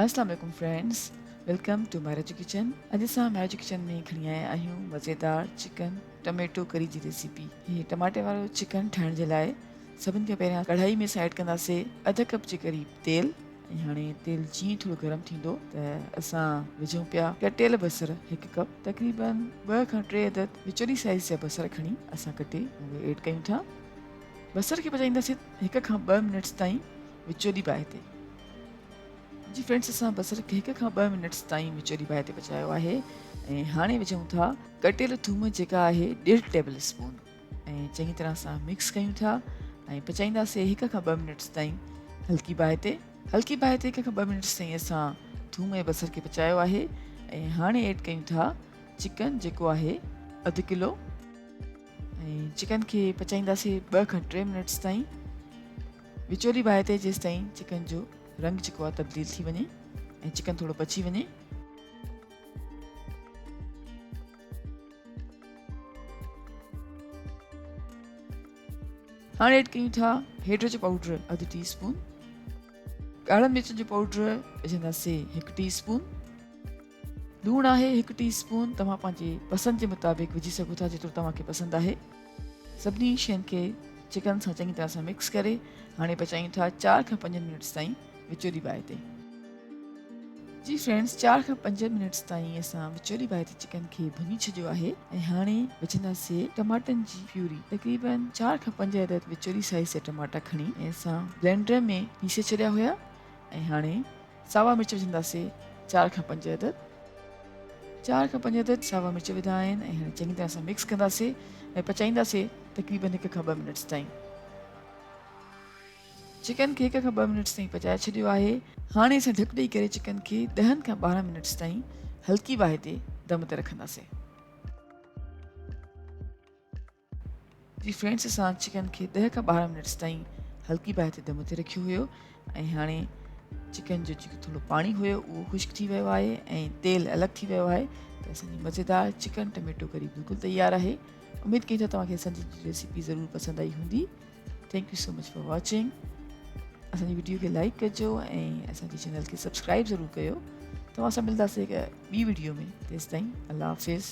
السلام عليڪم friends welcome two مهراجو kitchen. اڄ اسان مهراجو ڪچن ۾ کڻي آيا آهيون مزيدار چڪن ٽميٽو ڪري جي ريسيپي. هي ٽماٽي وارو چڪن ٺاهڻ جي لاء سڀن کان پهريان ڪڙهائي ۾ اسان ايڊ ڪنداسين اڌ ڪپ جي قريب تيل ۽ هاڻي تيل جيئن ٿورو گرم ٿيندو ته اسان وجهون پيا ڪٽيل بصر هڪ ڪپ، تقريبن 2 کان 3 عدد وچولي سائيز جا بصر کڻي اسان ڪٽي اهي ايڊ ڪيون ٿا. بصر کي پچائينداسين 1 کان 2 منٽس تائين وچولي باهه تي. جي فرينڊس اسان بصر کي 1 کان 2 منٽس تائين وچولي باهه تي پچايو آهي ۽ هاڻي وجهون ٿا ڪٽيل ٿوم جيڪا آهي 1.5 ٽيبل اسپون ۽ چڱي طرح سان مڪس ڪيون ٿا ۽ پچائينداسين 1 کان 2 منٽس تائين هلڪي باهه تي. هلڪي باهه تي 1 کان 2 منٽس تائين اسان ٿوم ۽ بصر کي پچايو آهي ۽ هاڻي ايڊ ڪيون ٿا چڪن جيڪو آهي اڌ ڪلو ۽ چڪن کي پچائينداسين 2 کان 3 منٽس تائين وچولي باهه تي جيستائين چڪن جو رنگ جيڪو آهي تبديل ٿي وڃي ۽ چڪن ٿورو پچي وڃي. هاڻي ايڊ ڪيون ٿا هيڊ جو پائوڊر اڌ ٽي اسپون، ڳاڙهن مرچن جو پائوڊر وجهنداسين 1 ٽي اسپون، لوڻ آهي 1 ٽي اسپون، توهان پنهنجي پسند جي مطابق وجهي سگهو ٿا جيترو توهان کي پسند آهي. سڀني شين کي چڪن سان چڱي طرح سان مڪس ڪري هاڻي پچايون ٿا 4 کان 5 منٽس تائين وچولي باهه تي. جي فرينڊس 4 کان 5 منٽس تائين اسان وچولي باهه تي چڪن کي ڀڃي ڇڏيو آهي ۽ هاڻي وجهنداسي ٽماٽن جي پيوري، تقريبن 4 کان 5 عدد وچولي سائيز جا ٽماٽا کڻي ۽ اسان بلينڊر ۾ پيسي ڇڏيا هيا ۽ هاڻي ساوا مرچ وجهنداسي 4 کان 5 عدد. 4 کان 5 عدد ساوا مرچ وڌا آهن ۽ هاڻي چڱي طرح سان مڪس ڪنداسي ۽ پچائينداسي تقريبن 1 کان 2 منٽس تائين. چڪن کي 1 کان 2 منٽس تائين پچائي ڇڏيو آهي. هاڻي اسان ڍڪ ڏئي ڪري چڪن کي 10 کان 12 منٽس تائين هلڪي باهه تي دم تي رکنداسي. جي فرينڊس اسان چڪن کي 10 کان 12 منٽس تائين هلڪي باهه تي دم تي رکيو هيو ۽ هاڻي چڪن جو جيڪو ٿورو پاڻي هيو اهو خشڪ ٿي ويو آهي ۽ تيل الڳ ٿي ويو آهي ته اسان جي مزيدار چڪن ٽميٽو ڪري بلڪل تيار آهي. اميد ڪيون ٿا توهان کي اسان جي ريسيپي ضرور پسند آئي هوندي. Thank you so much for watching. اسان جي ويڊيو کي لائڪ ڪجو ۽ اسان جي چينل کي سبسڪرائب ضرور ڪيو. توهان سان ملنداسين هڪ ٻي ويڊيو ۾ تيستائين الله حافظ.